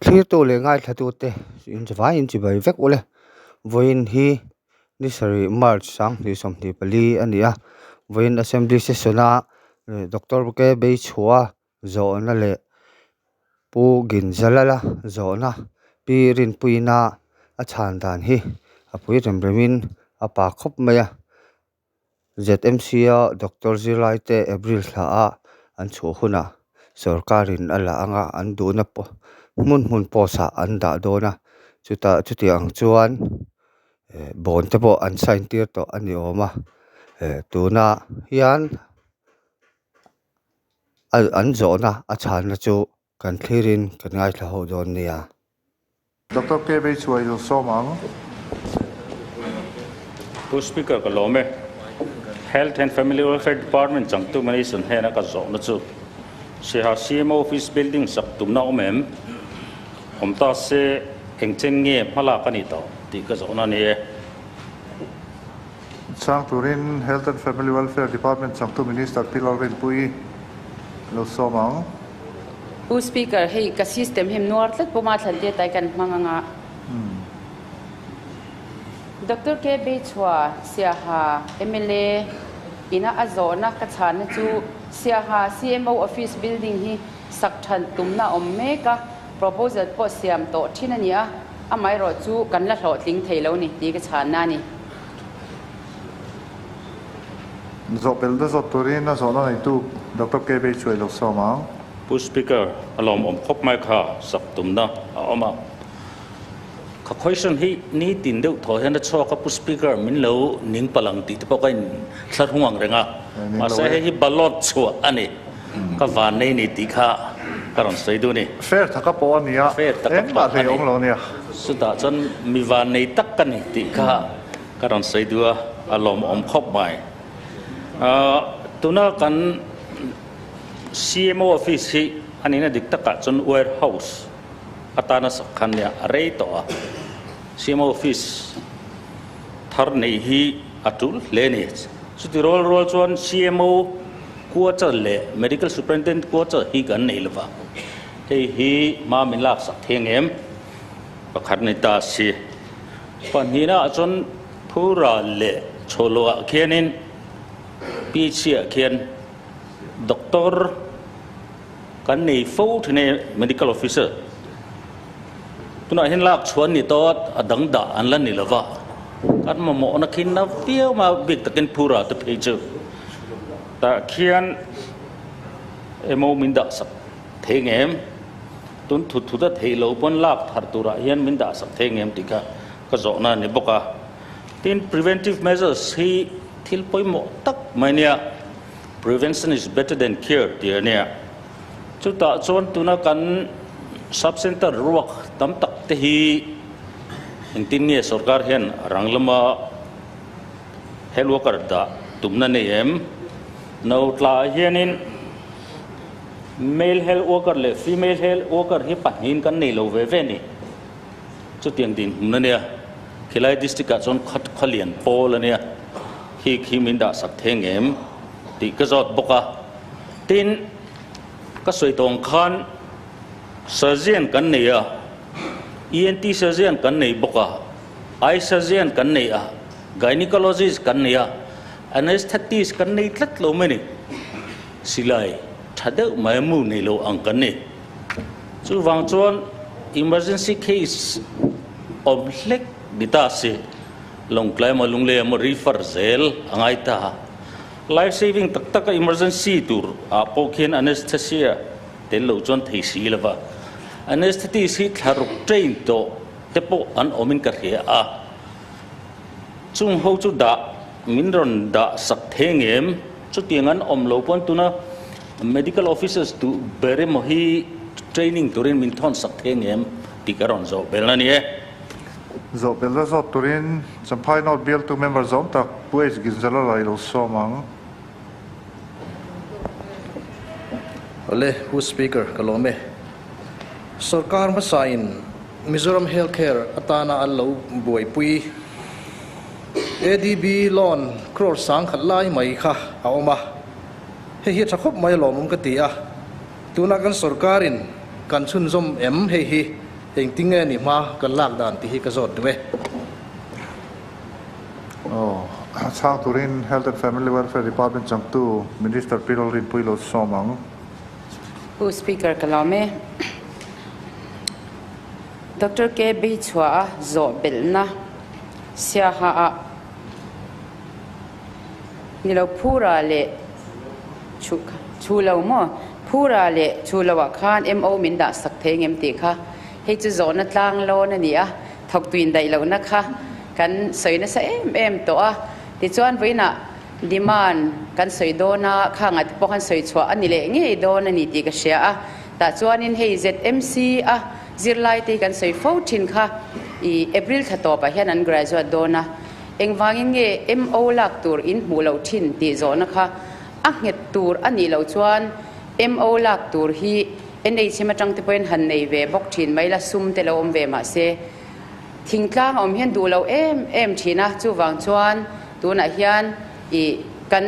Thlirtu leh ngaithlatute invaiin chibai vek ule. Vawiin hi ni sarih March 2024 a ni a, vawiin Assembly Session a Doctor K Beichhua zawhna leh Pu Ginzalala zawhna Pi Rinpuiina a chhan dan hi a pui rem remin a pa khawp mai a. ZMC-a doctor zirlaite April thla-a an chhuah hunah sorkarin a la anga an duhna hmun hmun post-ah an dah dawn a, chutah chutiang chuan bond te pawh an sign tir tawh a ni awm a, tunah hian an zawhna a chhanna chu Kan thlirin kan ngaithla ho dawn nia. Doctor K. Beichhuai lo sawm ang. Pu Speaker ka lawm e. Health and Family Welfare Department changtu Minister hnena ka zawhna chu Siaha CMO Office Building sak tumna awm em? Awm ta se engchen nge hmalak a ni tawh tih ka zawhna a ni e. Chhang turin Health and Family Welfare Department changtu Minister Pi Lalrinpuii lo sawm ang. Pu Speaker, hei ka system hi nuar tlat pawm a thlan te tai kan hmang anga. Doctor K. Beichhua, Siaha mla ina a zawhna ka chhanna chu Siaha CMO Office building hi sak than tumna a awm mek a, proposal pawh siam tawh thin a ni a, amaherawh chu kan la hlawhtling thei lo ni tih ka chhanna a ni. Zawhpelh na zawt turin a zawhna neitu Doctor K. Beichuai lo sawm ang. Pu Speaker, a lawmawm khawp mai kha sak tumna a awm a. Ka question hi nitin deuh thaw hian a chhuak a, Pu Speaker min lo ning palh ang tih te pawh ka in thla hrung ang reng a. Mahse hei hi ballot chhuah a ni. Ka van nei ni tih kha ka rawn sawi duh a ni. Fair taka pawh a nia, Fair taka engmah pawh a hlei ni. awm lo a nia. Chutah chuan mi van nei tak ka ni tih kha ka rawn sawi duh a, a lawmawm khawp mai. Tuna kan CMO office hi a nihna dik takah chuan warehouse atana sak khan nia a rei tawh a. CMO office thar nei hi a tul hle a ni. Chuti rual rual chuan CMO quarter leh Medical Superintendent quarter hi kan nei lova, hei hi hma min laksak thei ang em? Pakhat ni ta si. Pahnihna ah chuan Phura leh Chhawlawh ah khianin PHC ah khian Doctor kan nei fo thin e Medical Officer. Tunah hian lak chhuan ni tawh a dang dah an la ni lova, kan mamawhna khi na viau mai a bik takin Phura te phei chu tah khian emaw min dah sak thei ngem, tun thut thut a theih loh pawn lak thar turah hian min dah sak thei ngem tih kha ka zawhna a ni bawk a. Tin, preventive measures hi thil pawimawh tak mai nia, prevention is better than cure tih a nia. Chutah chuan tuna kan sub centre ruak tam tak te hi engtin nge sorkar hian a rang lama health worker dah tumna nei em? No tlaah hianin male health worker leh female health worker hi pahnihin kan nei lo ve ve a ni. Chutiang dinhmun a nia. Khilai district ah chuan khaw lian pawl a nia. Khi khi min dah sak thei ngem tih ka zawt bawk a. Tin, ka sawi tawh ang khan surgeon kan nei a, ENT surgeon kan nei bawk a, eye surgeon kan nei a, gynecologist kan nei a, anesthetist kan nei tlat lo mai a ni. Silai tha deuh mai mu nei lo ang kan ni. Chuvang chuan emergency case awm hlek ni ta si, Lawngtlai emaw Lunglei emaw refer zel a ngai ta. Life saving tak taka emergency tur ah pawh khian anesthesia tel loh chuan thei si lo va. Anesthetist hi thla ruk train tawh te pawh an awmin ka hria a. Chung ho chu dah min rawn dah sak thei ngem? Chutiang an awm lo pawn tuna medical officers duh ber emaw hi training turin min thawn sak thei ngem tih ka rawn zawh belh a ni e. Zawh belh a zawt turin Champhai North bialtu member zawm tak Pu H Ginzalala i lo sawm ang. Awle, Pu Speaker, ka lawm e. Sorkar hmasa in Mizoram Health Care atana an lo buaipui ADB loan crore 10,000 lai mai kha a awm a. Hei hi a tha khawp mai a lawmawm ka ti a. Tuna kan sorkarin kan chhunzawm em hei hi? Engtinge ni hma kan lak dan tih hi ka zawt duh e. Aw, chhang turin Health and Family Welfare Department changtu Minister Pi Lalrinpuii lo sawm ang. Pu Speaker ka lawm e. Doctor KB chhuah a zawh belhna Siaha ah ni lo Phura leh Chu Chu lo maw? Phura leh Chu lo ah khan MO min dah sak thei ngem tih kha hei chu zawhna tlang lawn a ni a, thawktu indaih lohna kha kan sawi nasa em em tawh a. Tichuan vawiinah demand kan sawi dawn a, khangah te pawh khan sawi chhuah a ni leh ngei dawn a ni tih ka hria a. Tah chuanin hei ZMC a zirlai te hi kan sawi fo thin kha i April thla tawpah hian an graduate dawn a. Engvangin nge MO lak tur in hmuh loh thin tih zawhna kha a nghet tur a nih loh chuan MO lak tur hi NHM atang te pawhin han nei ve bawk thin mai la, sum te lo awm ve mah se thingtlang a awm hian duh lo em em thin a, chuvang chuan tunah hian i kan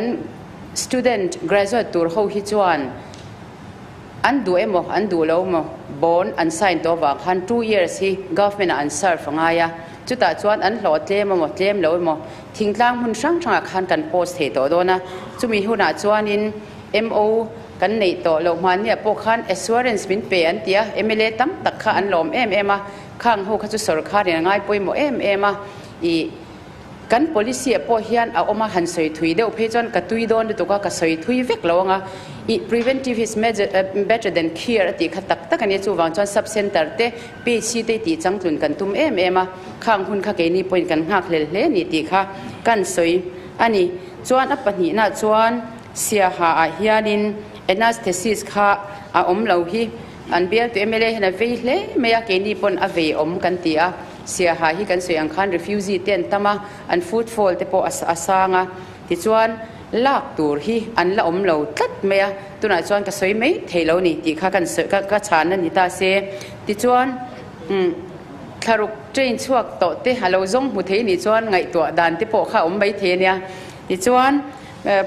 student graduate tur ho hi chuan An duh emaw an duh lo emaw bond an sign tawh avang khan 2 years hi government ah an serve a ngai a, chutah chuan an hlawh tlem emaw tlem lo emaw thingtlang hmun hrang hrangah khan kan post thei tawh dawn a, chumi hunah chuanin MO kan neih tawh loh hmanniah pawh khan assurance min pe an ti a, mla tam tak kha an lawm em em a, khang ho kha chu sorkharin a ngai pawimawh em em a, ih. Kan policy ah pawh hian a awm a, han sawi thui deuh phei chuan ka tui dawn lutuk a, ka sawi thui vek lo ang a, ih preventive is better than cure a tih kha tak tak a nia, chuvang chuan sub center te PHC te tih changtlun kan tum em em a, khang hun kha keini pawhin kan nghak hlel hle a ni tih kha kan sawi a ni. Chuan a pahnihna chuan Siaha ah hianin anaesthesis kha a awm lo hi an bialtu mla hian a vei hle mai a, keini pawn a vei awm kan ti a. Siaha hi kan sawi ang khan refugee te an tam a, an footfall te pawh a sang a, tichuan lak tur hi an la awm lo tlat mai a, tunah chuan ka sawi mai thei lo ni tih kha kan sawi ka chhan a ni ta se. Tichuan umm thlaruk train chhuak tawh te a lo zawng hmu thei nih chuan ngaihtuah dan te pawh kha a awm mai thei a nia. Tichuan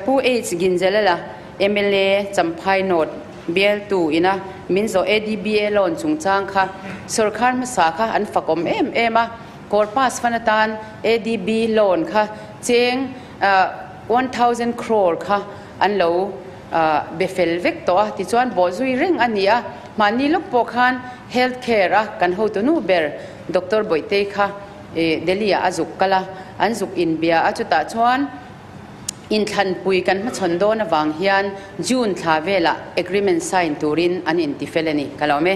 Pu H Ginjalala mla Champhai North Bialtu ina min zawh ADBA loan chungchang kha sawrkhar hmasa kha an fakawm em em a, Corpus fund atan ADB loan kha cheng 1000 crore kha an lo be fel vek tawh a, tichuan bawhzui reng a ni a, mahni lawk pawh khan health care a kan hotunu ber Doctor Bawihtei kha Delhi ah a zuk kal a, an zuk inbia a, chutah chuan Inthlanpui kan hmachhawn dawn avang hian June thla velah agreement sign turin an intifel a ni. Ka lawm e.